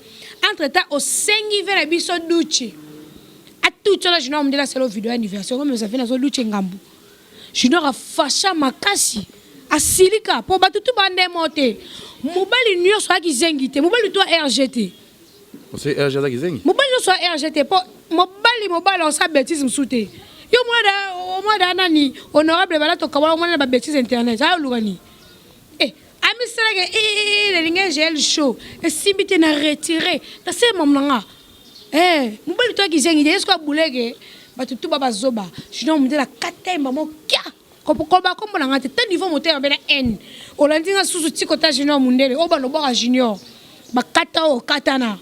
entre temps osengi vie na biso duce atuti wana junior mundele asala video ya anniversaire okomemisa vie nazo duce ngambu junior afasha makasi asilika po bato tu bande mo te mobali nyonso ayaki zengi te mobali to rg te Mobali nionso ya RG te po mobali mobali osala betise mosusu te yo omona da nani honorable bala tokabwana omona na ba betise internet ayo luka nini eh amisalaka eh nalingi GL show esimbi te na retire na se mamu na nga eh mobali to kizengi te yesko abuleke bato tu ba bazoba junior mundela kata ye mama kia Koloba kombo na nga te te niveau motema mabe na haine olandi nga susu ti kota junior mundele oyo banda obwaka junior bakata oyo okatana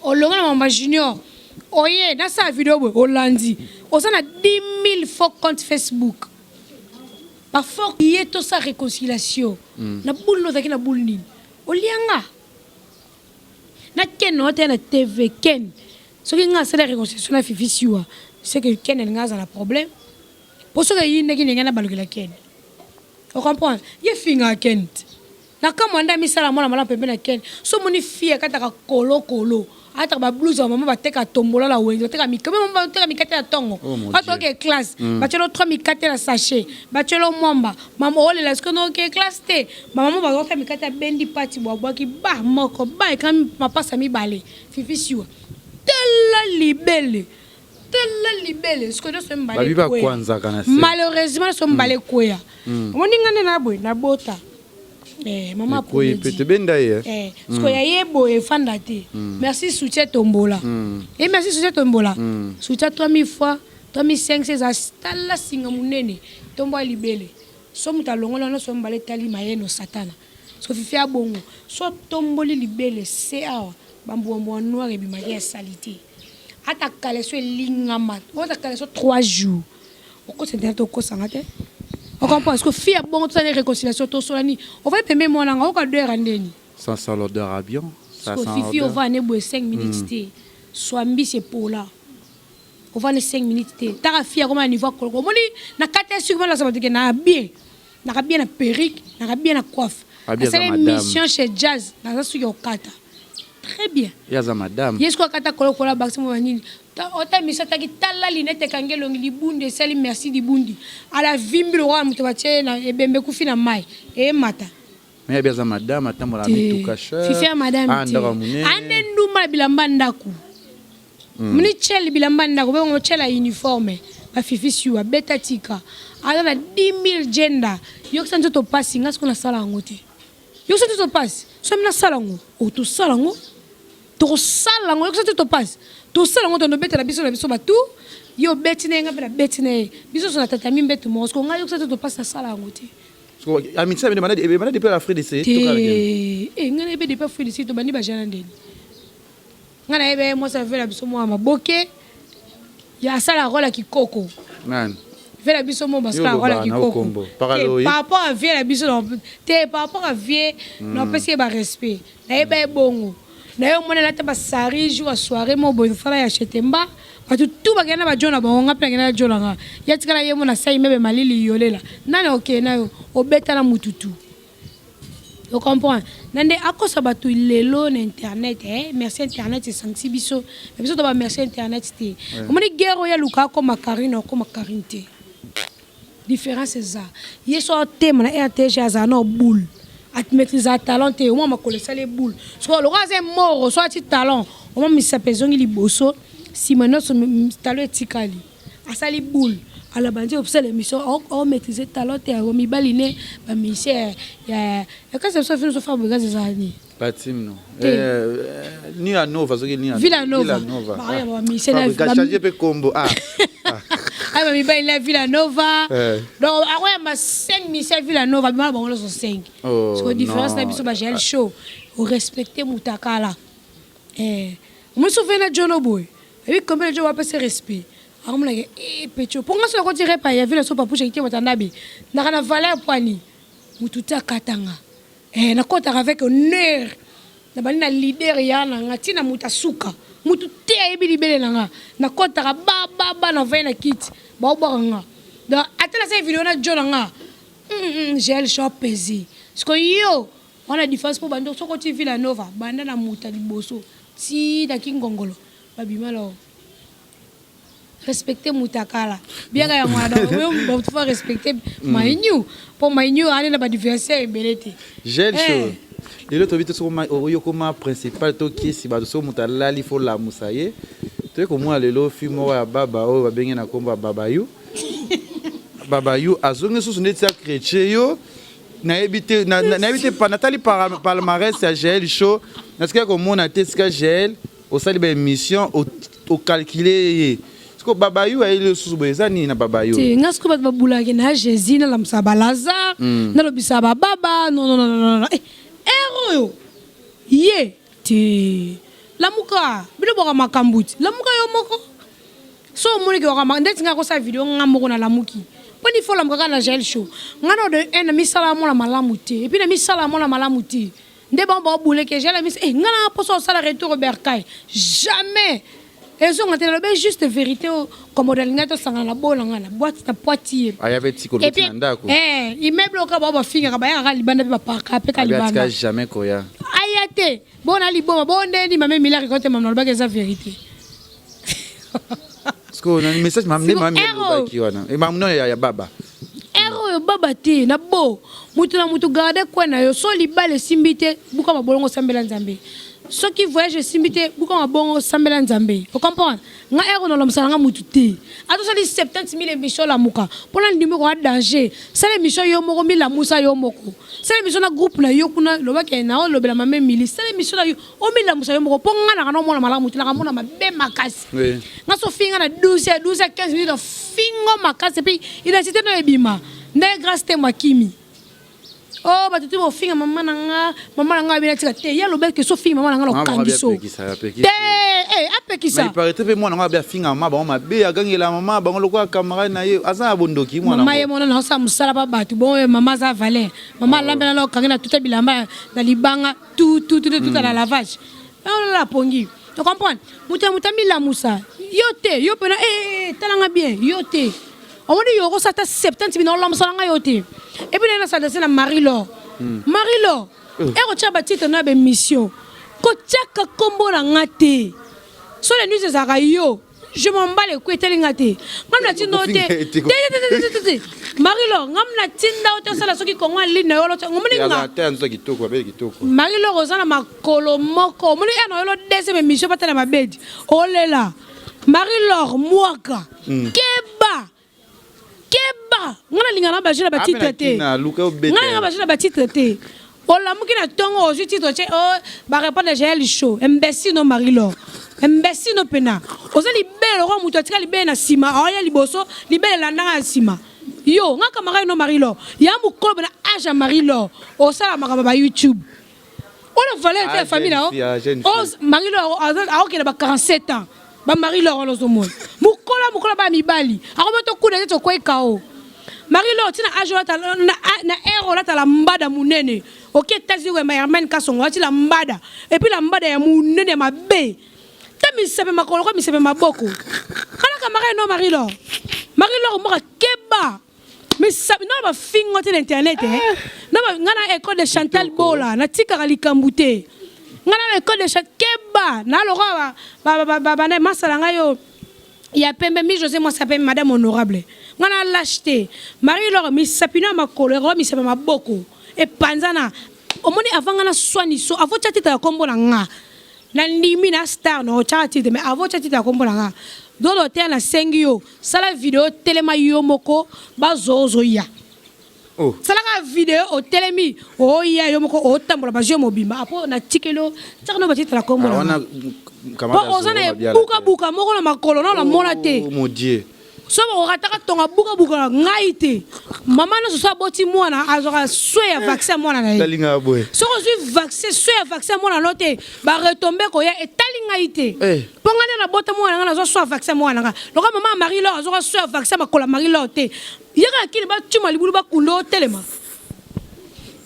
olonga na mamba junior oye nasala video boye olandi oza na 10000 faux compte facebook ba faux ye tosala reconciliation na boule nini ozalaki na boule nini olia nga na ken na oteya na TV ken soki nga asala reconciliation na fifi siwa c'est que ken alinga azala problème po soki eyindaki ndenge na balukela ken o comprendre ye fingaka ken te na kamwa nde amisala mwana malamu pembe na ken so omoni fille akataka kolo kolo ataka ba blouse ya mama bateka tombola na wenze bateka mikate mama bateka mikate ya tongo Oh mon bato Dieu. oke classe batielo 3 mikate na sachet batielo mwamba mama olela sikoyo na oke classe te bamama bazokata mikate abendi pati bwabwaki ba moko ba ekami mapasa mibale fifi siwa tala libele tala libele sikoyo nyonso mibale Babi ekweya bakwanzaka na se. malheureusement nyonso mibale ekweya omoni nga nde na boye nabota Eh, mama Ekweyi apolodi. pe te benda ye. Eh, sikoyo ya ye boye efanda te merci soutien tombola e merci soutien tombola soutien 3000 fois 3500 eza tala singa monene tombo ya libele so moto alongoli wana so mibale etali mayeno satana so fifi ya bongo so tomboli libele se awa bambwambwa noir ebimaki ya salite ata kaleso elingama ata kaleso 3 jours okosa internet okosanga te ocomprend parce que fille ya bongo tosala réconciliation tosola nini ovandi pembe mwana nga oyoka odeur ya ndeni Ça sent l'odeur à bien. Ça Parce que sent fifi l'odeur. ovanda ne boye 5 minutes te swa mbisi epola ovanda 5 minutes te taka fille akoma na niveau akoloko omoni na kati ya suki malasa bato ke na bien naka bien na perruque naka bien na coiffe Abi aza asala madame. émission chez jazz naza suki okata très bien Ye aza madame. ye soki akata kolokola bakisi mo banini ota miso ataki tala linete ekangi elongi libundi esali merci libundi ala vimbi lokola moto batie na ebembe ekufi na mai eyemata Mais abi aza madame atambola na mituka cher. fifi ya madame Ah, te ndako ya monene. ande ndumba na bilamba ndako moni tiel bilamba ndako bengo tiel ya uniforme bafifi siwa beta tika aza na 10 000 jenda yokisa nzoto pasi nga siko nasala yango te yokisa nzoto pasi. Soki nasala yango, oh, tosala yango, tokosala yango, yokisa te topasi, tosala yango, tondobetela biso na biso batu, ye obeti na ye, ngai mpe nabeti na ye, biso nyonso na tatami mbeto moko. Sikoyo ngai yokisa te topasi, nasala yango te. Amitié na bino ebanda depuis l'Afrique du Sud? Te, eh, ngai nayebi depuis Afrique du Sud, tobandi bajana ndeni. Ngai nayebi ye mwasi avela biso mwa maboke, ya asala role ya kikoko. Nani? Vieux na biso mo basala role ya kikoko. Te, par rapport à vieux na biso, te, par rapport à vieux, napesi ye ba respect. Nayeba ye bongo. Na ye omona alata ba sari jour ya soirée mo boye tosala ya Chetemba, bato tout bakenda na ba djo na bango, nga mpe nakenda na djo na nga. Ye atikala ye mo na sai mebe malili yolela. Nani okende na yo? Obeta na mutu tout. O comprendre? Na nde akosa batu lelo na internet eh merci internet esangisi biso mais biso to ba merci internet te. Omoni guerre oyo aluka akoma Carine akoma Carine te. Difference eza ye so atema na RTG azala na boule. A maîtrise talent te, omwa makolo esali ye boule. Sikoyo lokola aza moro so ati talent, omwa misapi ezongi liboso, sima nyonso talent etikali. Asali boule alabandi osala emission o maîtriser talent te yango mibali ne ba musicien ya ya kasi biso fino so Fabregas ezala nini? Ba team no. Eh, ni ya Nova soki ni ya Villa Nova. Villa Nova. Ba ya ba musicien na Fabregas changer pe kombo ah. Ay ba mibali na Villa Nova. Eh. Donc akoya ma 5 musiciens Villa Nova bima bango nyonso 5. Oh, Parce que différence na non. biso ba Jael show o respecter mutakala. Eh. Omoni so na Jono boy. Ebi combien de jours bapesa respect akomona ke eh pecho po nga so nakoti repa ya villa so papouche kite watanabe naka na valeur poani mutu te akatanga eh nakotaka avec honneur na bandi na leader ya na nga tina mutu asuka mutu te ayebi libele na nga nakotaka ba ba ba na vai na kiti baobwaka nga donc ata nasali video na jo na nga gel shop pesi siko yo wana différence po bandi soki oti villa nova banda na mutu ya liboso ti na kingongolo babima lao respecter mutakala biaka yango wana donc faut respecter mainyu po mainyu ani na ba adversaire ebele te. Gel show lelo toyebi te soki oyo okoma principal to kisi bato soki moto alali fo lamusa ye toye komona lelo film moko ya baba oyo babenge na nkombo ya babayu babayu azongi susu ndeti ya chrétien yo nayebi te nayebi te natali palmarès ya Jael show natikaki komona te esika Jael osali ba émission o calculer ye siko babayu ayeli lisusu boye eza nini na babayu te nga siko bato babulaki na Jésus nalamusaka ba Lazare nalobisaka ba baba non non non non eh ere oyo ye te lamuka bino boka makambo ti lamuka yo moko so omoni ke waka ndeti nga kosala video nga moko nalamuki mpo ni fo lamuka kaka na Jael show nga na de un na misala mona malamu te et puis na misala mona malamu te nde bango baobuleke Jael amisi eh nga na mposa osala retour au bercail jamais ezonga te nalobi juste vérité oyo komodo alingai tosangana na bo na nga na boîte na poiti ye aya mpe tiko et puis na ndako eh immeuble oyo kaka bao bafingaka bayaka kaka libanda mpe baparka mpe ka atika libanda jamais koya aya te bona liboma bo ndeni mame milaki kote mama nalobaki eza vérité parce que na message mama nde Siko, mama ero. alobaki wana e mama no ya baba ere oyo baba te na bo moto na moto garde kwe na yo so libala esimbi te buka mabolongo osambela nzambe soki voyage esimbi te buka mabongo osambela nzambe ocomprendre nga ere oyo nalamusaka nga motu te ata osali 70 000 émission lamuka mpona ndimi koya danger sala émission yo moko milamusa yo moko sala émission na groupe na yo kuna lobaki na olobela mama Emili sala émission na yo omilamusa yo moko mpo nga naka na omona malamu te naka mona mabe makasi oui nga so finga na 12 ya 12 ya 15 minutes fingo makasi et puis identité no ebima nde grâce te makimi oh bato te bofinga mama na nga mama na nga abina tika te ye alobaki so finga mama na nga na okangi so apekisa te eh, apekisa mais il paraît mpe mwana ngo abe afinga mama bango mabe agangela mama bango lokola camarade na ye aza na bondoki mwana mama ye mona naosala mosala pa bato bon oyo mama aza valeur mama alambela na okangi na tuta bilamba na libanga tututututa na lavage olala pongi to comprendre moto ya moto amilamusa yo te yo mpena eh, talanga bien yo te omoni yo okosala ata 70 bino olamusala nga yo te et puis naye na s'adresse na Marie Laure Marie Laure ekotia batitre na baémission kotiaka nkombo na nga te so le news ezalaka yo je m'en bats les couilles etali nga te ngam na tinda yo te te te te te Marie Laure ngam na tinda yo te osala soki kongo en ligne na yo omoni nga te nzoto kitoko babeli kitoko Marie Laure oza na makolo moko omoni e na yo lo deuxième émission batala mabedi olela Marie Laure mwaka keba keba nga nalinga na baje na batitre te luka obeta nga nalinga baje na batitre te. Olamuki na tongo ozwi titre otie oh ba repondre Jael show imbecile no Marie Laure imbecile no pena oza libele lokola mutu atika libele na sima aoya liboso libele elandanga na sima yo nga camarade no Marie Laure ya mukolo na age ya Marie Laure osala makambo ba YouTube oyo valeur te ya famille na yo Marie Laure aokende ba 47 ans ba Marie Laure wana ozomona mukolo mukolo ba mibali akomi tokuna te tokwei kao Marie Laure tina age olata na air olata la mbada munene oke États-Unis koyamba Herman Kasongo olati la mbada et puis la mbada ya munene ya mabe ta misape makolo kwa misape maboko kana camarade no Marie Laure Marie Laure mboka keba misapi na bafingo te na internet eh. Na nga na école de Chantal Bola natikaka likambo te nga na école de Chantal keba na lokola bana masala ngai yo ya pembe mi José mwasi ya pembe madame honorable nga na lâche te Marie Laure misapi na makolo ekoka misapi ya maboko epanzana omoni avant nga na swaniso avant tia titre ya kombo na nga na ndimi na star na otiaka titre mais avant tia titre ya kombo na nga dodo te nasengi yo sala video telema yo moko bazo ozoya Oh. Salaka video otelemi oya yo moko otambola bazwi yo mobimba apo natikeli yo tiaka no batitre ya kombo na nga po oza na ebukabuka moko na makolo nao namona te Oh mon Dieu. So orataka tonga bukabuka na ngai te mama nyonso so aboti mwana azwaka soin ya vaccin ya mwana na ye Talingaka boye. Soki ozwi vaccin soin ya vaccin ya mwana no te ba retombe koya etali ngai te Eh. Po ngai nde nabota mwana na ngai nazwa soin ya vaccin ya mwana na ngai lokola mama ya Marie Laure azwaka soin ya vaccin ya makolo ya Marie Laure te Yaka na kini ba tshuma libulu ba kunda otelema.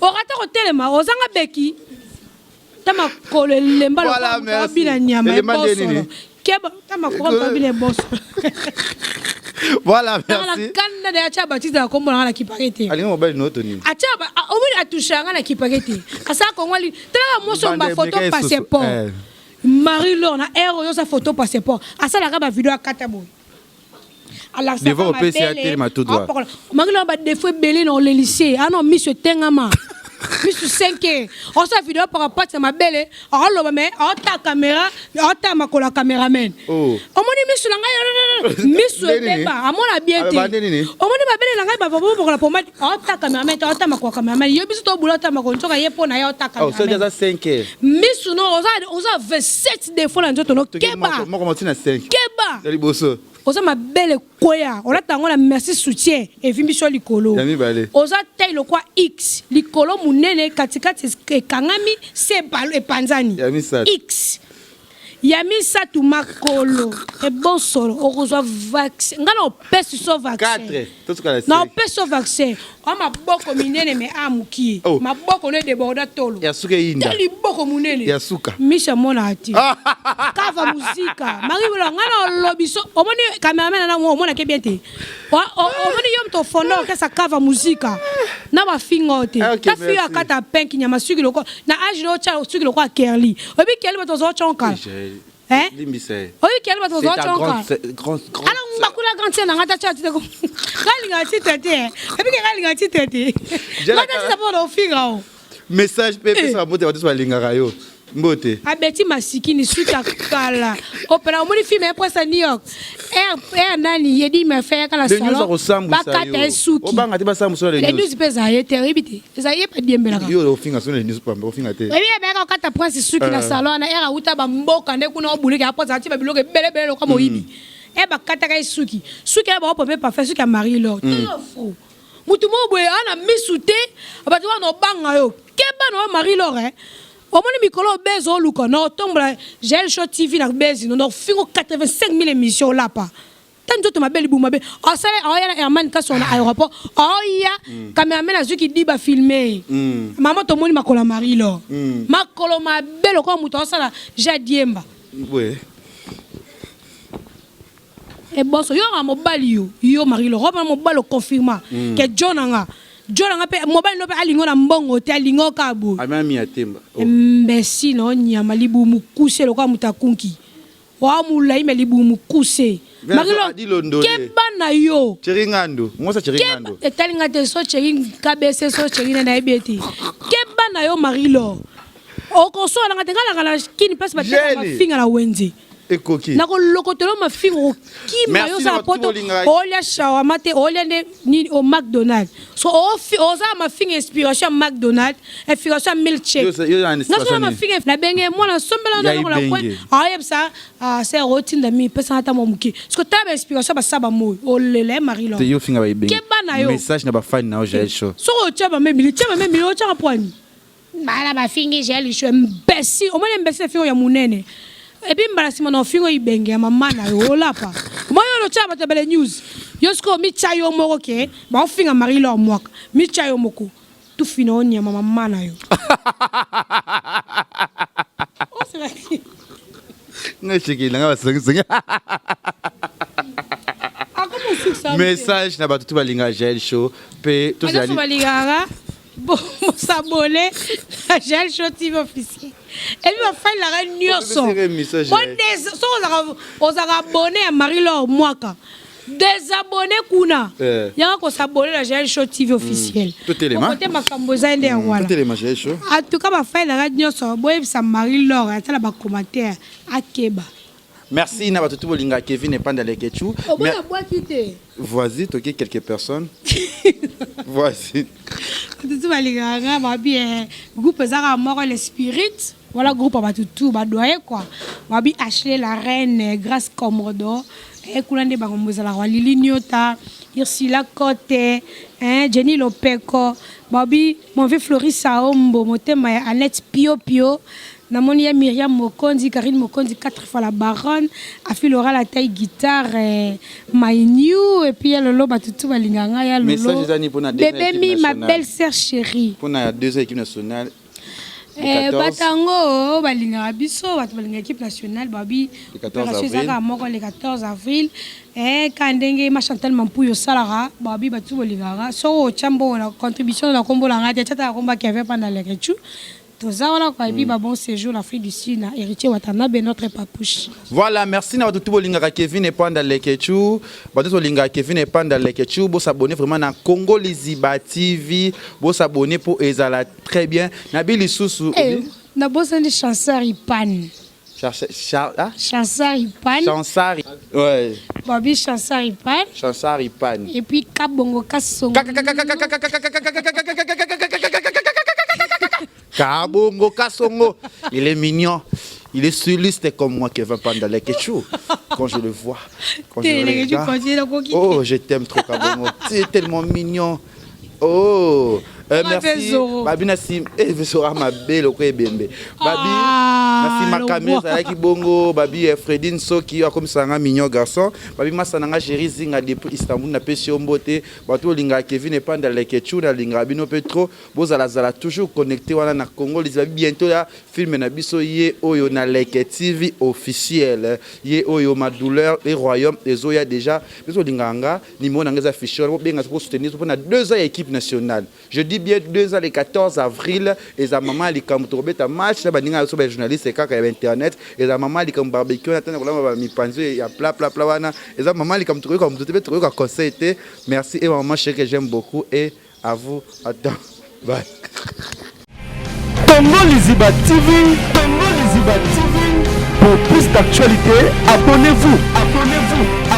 Orata kotelema ozanga beki. Ta makolo elemba Voilà, lokola moto merci. abina nyama Elemba nde ebosolo. nini? Keba ta makolo moto abina ebosolo. Voilà, Nanga na merci. kanda de atia batiste na kombo na nga na kipake te. Alinga mobali no to nini? Atia ba omoni atusha nga na kipake te. Asala kongo ali tala mwasi Bande ba photo emeka ye susu. passeport. Eh. Marie Laure na heure oyo sa photo passeport. Asalaka ba video akata boye. Devant opesi ya telema tout droit. Mangi na ba défaut ebele na olelise. Ah non miso etengama. Miso 5 heures. Osala video par rapport ya mabele, oloba mais ota caméra, ota makolo ya cameraman. Oh. Omoni miso na ngai miso ebeba, amona bien te. Omoni mabele na ngai ba bobokola pomade, ota cameraman, ota makolo ya cameraman. Yo biso to bula ota makolo nzoka ye po na ye ota Oh, cameraman. soki aza 5 heures. Miso no oza oza 27 défaut na nzoto no keba. Moko moko na 5. Keba. Ya liboso. Oza mabele kweya olata yango na merci soutien evimbi so likolo. Ya mibale. Oza taille lokwa X likolo munene katikati ekangami se epanzani. Ya misato. X. Ya misato makolo ebosolo okozwa vaccin nga na opesi so vaccin. 4. Tosuka na 5. Na opesi so vaccin. Oa maboko minene mais a mukie. Oh. Maboko no edeborda tolo. Ya suka eyinda. Te liboko munene. Ya suka. Miso amonaka te. Kava muzika. Marie Wela nga na olobi so omoni cameraman na omona ke bien te. Omoni yo moto fonda orchestre kava muzika. Na ba finga te. Ah, okay, Ta fille merci. akata penki nyama suki loko na age no cha suki loko Kerly. Obi Kerly bato zo chonka. Hein? Limbisa ye. Oyo kele bato C'est bazwa ta tshonka. grande, sœur- grande, grande Ala ngakula grande sœur na nga ta tcha titre ko. Nga linga titre te. Ebi ke nga linga titre te. Jela Nga ta titre po na ofinga o. Message pe pesa mbote bato balingaka yo. Mbote. Abeti masikini suki ya kala. Opela omoni film ya presse ya New York. Air air nani yedi me fait kala Le news salon. akosambwisa Bakata ye yo. suki. Obanga te basambwisa yo le Le news. news pe eza ye te oyebi te. Eza ye pe diembelaka. Yo ofinga so le news pamba ofinga te. Oyebi ye bayaka kokata prince suki na salon wana ere awuta ba mboka nde kuna obuliki ya prince ati ba biloko ebele ebele lokola moyibi. E bakataka ye suki. Suki ya ba pompe parfait suki ya Marie Laure. Tala fou. Mutu moko boye ana misu te bato wana obanga yo. Keba na yo Marie Laure eh. Omoni mikolo oyo buzz oluka na otombola Jael Show TV na buzz no na ofingo 85000 emissions olapa. Ta nzoto mabe libumu mabe asala aoya na Herman Kasongo na aéroport aoya cameraman azwi kidiba filme ye mama tomoni makolo ya Marie Laure makolo mabe lokola moto aosala ja diemba Ouais. Eboso yo nga mobali yo yo Marie Laure oyo mobali oconfirma ke djo na nga djo na nga pe mobali no pe alingo na mbongo te alingo kaka boye Ami ya temba. Oh. Imbecile na yo nyama libumu mukuse lokola moto akunki Oa mulayi mais libumu mukuse. Marie Lor keba na yo. Thierry Ngandu, mwasi ya Thierry Ngandu. Etali nga te so Thierry KBC so Thierry nani nayebi ye te. Keba na yo Marie Lor. Okosola nga te nga nalaka na kin place bateka mafinga na wenze. Ekoki. Nakolokotela yo mafinga okokima Merci yo oza na na poto bato bolingaka. olia shawarma te olia nde nini au McDonald. So ofi oza na mafinga inspiration ya McDonald, inspiration ya milkshake. Yo yo na Nazo na inspiration nini? mafinga na benge mwana sombela Ya na eloko na coin. Ibenge. Ayebisa ah sœur otinda mi pesa ata mwa moke. Siko tala ba inspiration basaba moyo olela ye Marie Te Laure. yo finga ba Ibenge. Keba na yo. Message na ba fan na yo Jael Show. Soki otia ba mebili, tia ba mebili otiaka poani. Bala bafingi Jael Show imbecile. Omoni imbecile afingi ya munene. Et puis mbala sima na ofingi ibenge ya mama na yo olapa. Omoni oyo otia bato ya bele news. Yo sikoyo mitia yo moko ke ba ofinga Marie Laure Mwaka. Mitia yo moko. Tufi na yo nyama mama na yo. Oh, c'est vrai. Nga shekeli na nga basongisongi. Akoma osukisa. Message na bato tu balingaka Jael Show pe Bato tozali balingaka bosabone na Jael Show TV officiel. Et puis bafalelaka nyonso. Opesaka émission, Jael. Soki ozalaka abonné ya Marie Laure Mwaka, désabonné kuna. Eh. Yaka kosabonner na Jael Show TV officiel. Totelema. Okote makambo eza nde yango wana. Totelema Jael Show. En tout cas bafalelaka nyonso boyebisa Marie Laure atala ba commentaire akeba. Merci na bato tu bolingaka Kevin Epanda Leketchou. Oboya bwaki te. Voici toki quelques personnes. Voici. Bato tu balingaka nga babi eh, groupe ezaka moko le spirit voilà groupe ya bato tu badoye quoi babi Ashley la reine eh, Grace Comodo eh, kuna nde bango ezalaka ba Lili Nyota Ursula Kote eh, Jenny Lopeko babi mon vieux Floris Saombo motema ya Annette Pio Pio namoni ya Myriam Mokonzi Karine Mokonzi quatre fois la baronne Afi Laura la taille guitare eh, My New et puis ya Lolo bato tu balingaka nga ya Message Lolo eza nini mpona deuxième bébé équipe mi ma nationale? belle sœur chérie. Mpona ya deuxième équipe nationale. Le Eh, 14. bato yango balingaka biso bato balingaka équipe nationale babi Le 14 opération avril. ezalaka moko le 14 avril eh, ka ndenge ma Chantal Mampuyo osalaka babi bato bolingaka soki otya mbongo na contribution na kombo na ngai te tiataka kombo ya Kevin Panda Leketchou toza wana quoi et puis ba bon séjour na Afrique du Sud na héritier Watanabe notre papouche. Voilà, merci na bato tu bolingaka Kevin Epanda Leketchou. Bato bolingaka Kevin Epanda Leketchou, bo s'abonner vraiment na Congo Liziba TV, bo s'abonner pour ezala très bien. Na bi lisusu Eh, nabosani Chansar Ipan. Char, char, ah? Chansar Ipan. Chansar. Ouais, Babi Chansar Ipan. Chansar Ipan. Et puis Kabongo Kasongo. Kabongo Kasongo. Il est mignon. Il est styliste comme moi, Kevin Panda Leketchou. Quand je le vois, quand je T'es le Leketchou, regarde. continue, donc, ok. Oh, je t'aime trop, Kabongo. Tu es tellement mignon. Oh, On appelle merci. Zoro. Babi nasi, eh, Zoro ma belle oko ebembe. Babi, Ah, nasi makame le roi. ezalaki bongo, babi eh, Fredine Soki akomisa nga mignon garçon. Babi masa na nga Jerry Zinga depuis Istanbul na pesi yo mbote. Bato olingaka Kevin Epanda Leketchou na lingaka bino pe trop. Bozala zala toujours connecté wana na Congo Liziba bientôt ya film na biso ye oyo na Leke TV officiel. Ye oyo ma douleur et royaume ezoya déjà. Biso olingaka nga numéro na nga eza affiché wana bobenga pour soutenir pour na 2 ans ya équipe nationale. Je dis bien 2 ans le 14 avril eza mama ya likambo tokobeta match na baninga biso ba journaliste kaka ya ba internet eza mama ya likambo barbecue wana tana kolamba ba mipanzi ya pla pla pla wana eza mama ya likambo tokoyoka moto te pe tokoyoka conseil te. Merci et maman chérie que j'aime beaucoup et à vous attends bye. Congo Liziba TV, Congo Liziba TV. Pour plus d'actualités, abonnez-vous, abonnez-vous.